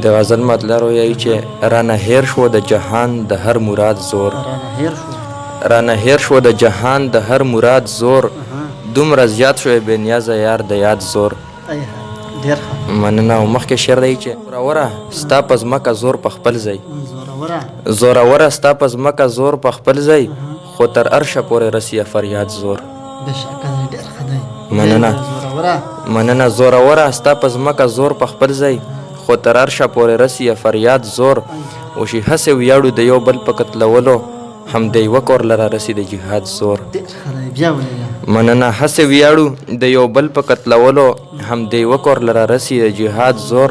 د غزل مطلع رویایي چې رانه هېر شو د جهان د هر مراد زور. رانه هېر شو. رانه هېر شو د جهان د هر مراد زور، دومره زیات شو بې نیازه یار د یاد زور. ای های، ډېر ښه. مننه. او مخکې شعر دی چې زوروره ستا په ځمکه زور په خپل ځای. زوروره. زوروره ستا په ځمکه زور په خپل ځای، خو تر عرشه پورې رسي فریاد زور. بېشکه دی، ډېر ښه دی. مننه. زوروره. مننه. زوروره ستا په ځمکه زور په خپل ځای، خو تر عرشه پورې رسي فریاد زور. او چې هسې ویاړو د یو بل په قتلولو، هم د یوه کور له رسي د جهاد زور. ډېر ښه دی، بیا ووایه. مننه. هسې ویاړو د یو بل په قتلولو، هم د یوه کور له رسي د جهاد زور.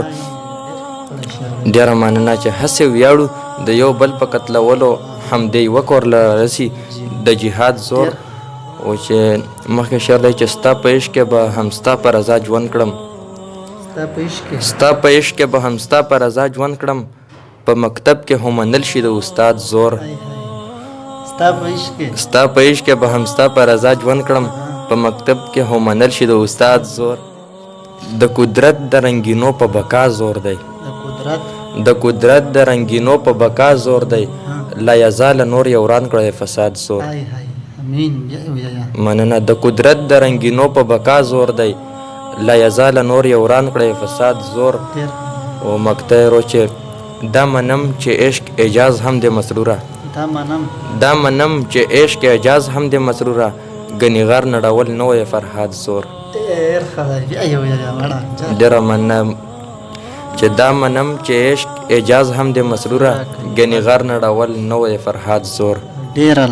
ډېره مننه. چې هسې ویاړو د یو بل په قتلولو، هم د یوه کور له رسي د جهاد زور. او چې مخکې شعر دی چې ستا په عشق کې به هم ستا په رضا ژوند کړم. ستا په عشق کې. ستا په عشق کې به هم ستا په رضا ژوند کړم، په مکتب کې هم منل شي د استاد زور. های های، ستا په عشق کې. ستا په عشق کې به هم ستا په رضا ژوند کړم، په مکتب کې هم منل شي د استاد زور. د قدرت د رنګینو په بقا زور دی. د قدرت. د قدرت د رنګینو په بقا زور دی، لا یزال نور یې وران کړی فساد زور. های های، امین، بیا ووایه. مننه. د قدرت د رنګینو په بقا زور دی، لا یزال نور یې وران کړی فساد زور. ډېر. او مقطع رو چې دا منم چې عشق اعجاز هم دی مسروره. دا منم. دا منم چې عشق اعجاز هم دی مسروره، ګنې غر نړول نه وای فرهاد زور. ډېر ښه دی، بیا یې ووایه مړه. ډېره مننه. چې دا منم چې عشق اعجاز هم دی مسروره، ګنې غر نړول نه وای فرهاد زور. ډېره.